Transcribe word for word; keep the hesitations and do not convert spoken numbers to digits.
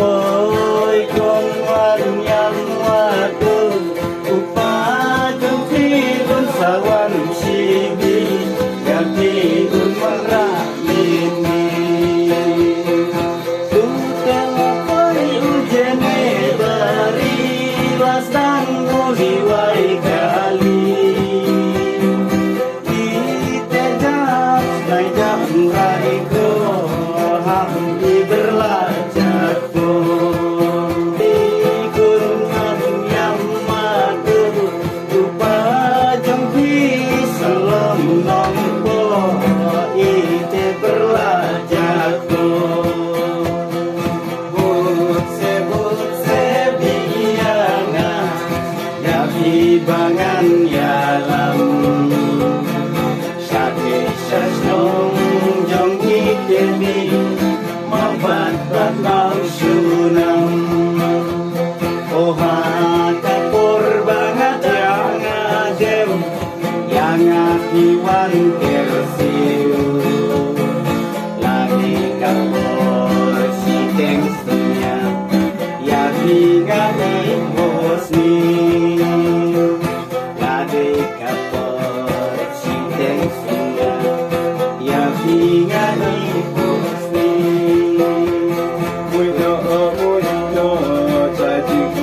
Oi, khun wan ïam wad u, u kpa jong phi un sa wan shim ïa phi, un wanrah mini. U teng poi u jene bari, la sdang u hiwai kali. Ite jap, nai jap rai ko, ham i berla jap ko. I kun ham yam matu, u pa jong phi salom nom ko, ite berla jap ko. Bun se, bun se biang nga, ïa phi ba ngan ïalam. Sha ki sha shnong jong ki khynnah, ma bat bat ma u shnong. O ha ka por ba nga thiah nga jem, ïa nga phi wan kyrsiew. Lane ka por shiteng synñia, ïa phi nga ïohi bosni. Lane ka por shiteng synñia, ïa phi nga ïohi bosni. Wait, no, oh, wait, no, cha jing,